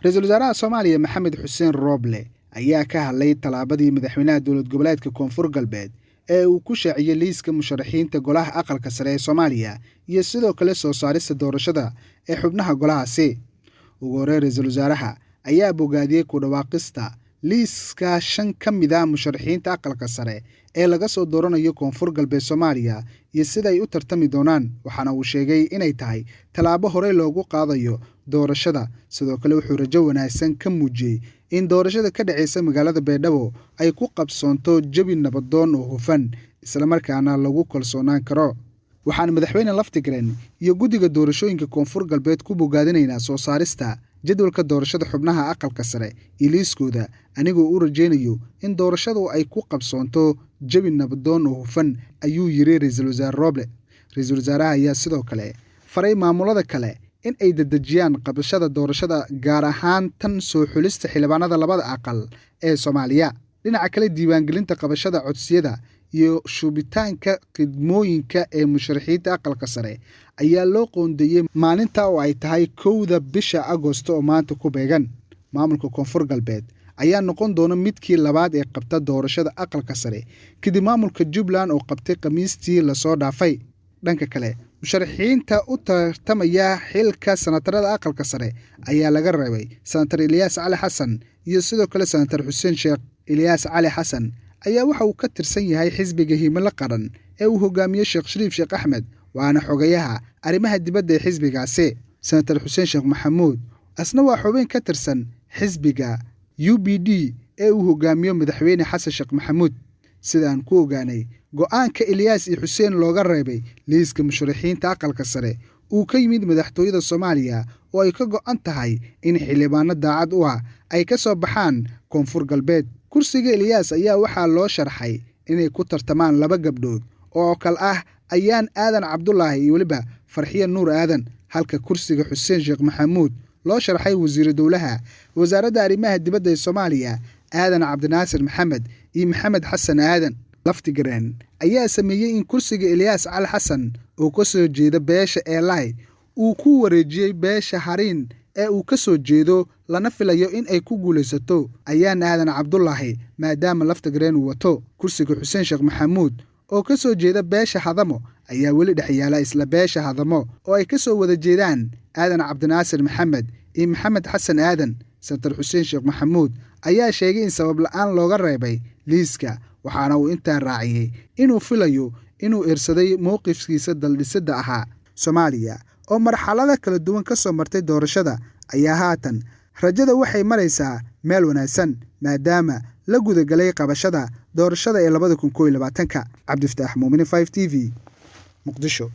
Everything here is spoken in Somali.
Ra-iisul wasaaraha Soomaaliya Maxamed Xuseen Rooble ayaa ka hadlay tallaabadii madaxweynaha dowlad goboleedka Koonfur Galbeed ee uu ku shaaciyey liiska musharaxiinta golaha aqalka sare ee Soomaaliya iyo sidoo kale soo saarista doorashada ee xubnaha golahaasi. Ugu horreyn, ra-iisul wasaaraha ayaa bogaadiyey ku dhawaaqista liiska 5 ka mid ah musharaxiinta aqalka sare ee laga soo dooranayo Koonfur Galbeed Soomaaliya iyo sida ay u tartami doonaan, waxaana uu sheegay inay tahay tallaabo horey loogu qaadayo doorashada. Sidoo kale wuxuu rajo wanaagsan ka muujiyey in doorashada ka dhaceysa magaalada Baydhabo ay ku qabsoonto jawi nabadoon oo hufan, islamarkaana lagu kalsoonaan karo. Waxaan madaxweyne Laftigreen iyo guddiga doorashooyinka Koonfur Galbeed ku bogaadinaynaa soo saarista jadwalka doorashada xubnaha aqalka sare iyo liiskooda, anigoo u rajaynayo in doorashadu ay ku qabsoonto jawi nabadoon oo hufan, ayuu yiri ra-iisul wasaare Rooble. Ra-iisul wasaaraha ayaa sidoo kale faray maamulada kale in ay dedejiyaan qabashada doorashada, gaar ahaan tan soo xulista xildhibaanada labada aqal ee Soomaaliya. Dhinaca kale, diiwaangelinta qabashada codsiyada iyo shubitaanka khidmooyinka ee musharaxiinta aqalka sare ayaa loo qoondeeyey maalinta oo ay tahay 1da bisha Agoosto oo maanta ku beegan. Maamulka Koonfur Galbeed ayaa noqon doona midkii labaad ee qabta doorashada aqalka sare kadib maamulka Jubbaland oo qabtay Khamiistii lasoo dhaafay. Dhanka kale, musharaxiinta u tartamaya xilka sanatarada aqalka sare ayaa laga reebay Senator Ilyaas Cali Xasan iyo sidoo kale Senator Xuseen Sheekh. Ilyaas Cali Xasan ayaa waxa uu ka tirsan yahay xisbiga Himilo Qaran ee uu hogaamiye Sheekh Shariif Sheekh Axmed, waana xogayaha arrimaha dibadda ee xisbigaasi. Senator Xuseen Sheekh Maxamuud asna waa xubin ka tirsan xisbiga UBD ee uu hogaamiyo madaxweyne Xasan Sheekh Maxamuud. Sidaan ku ogaanay, go'aanka Ilyaas iyo Xuseen looga reebay liiska musharaxiinta aqalka sare uu ka yimid madaxtooyada Soomaaliya oo ay ka go'an tahay in xildhibaano daacad u ah ay ka soo baxaan Koonfur Galbeed. Kursiga Ilyaas ayaa waxaa loo sharxay inay ku tartamaan 2 gabdhood oo kal ah Ayaan Aadan Cabdulaahi iyo weliba Farxiyo Nuur Aadan, halka kursiga Xuseen Sheekh Maxamuud loo sharxay wasiiru dowlaha wasaaradda arrimaha dibadda ee Soomaaliya Aadan Cabdinaasir Maxamed iyo Maxamed Xasan Aadan. Laftigreen ayaa sameeyey in kursiga Ilyaas Cali Xasan oo ka soo jeeda beesha Eelay uu ku wareejiyey beesha Hariin ee uu ka soo jeedo, lana filayo in ay ku guulaysato Ayaan Aadan Cabdulaahi maadaama Laftigreen uu wato. Kursiga Xuseen Sheekh Maxamuud oo ka soo jeeda beesha Hadamo ayaa weli dhex yaala isla beesha Hadamo oo ay ka soo wada jeedaan Aadan Cabdinaasir Maxamed iyo Maxamed Xasan Aadan. Senator Xuseen Sheekh Maxamuud ayaa sheegay in sabab la'aan looga reebay liiska, waxaana uu intaa raaciyey inuu filayo inuu eersaday mowqifkiisa daldhisidda ahaa. Soomaaliya oo marxalada kala duwan ka soo martay doorashada ayaa haatan rajada waxay maraysaa meel wanaagsan maadaama la gudagalay qabashada doorashada ee 2021-ka. Cabdifataax Muumini, 5 TV, Muqdisho.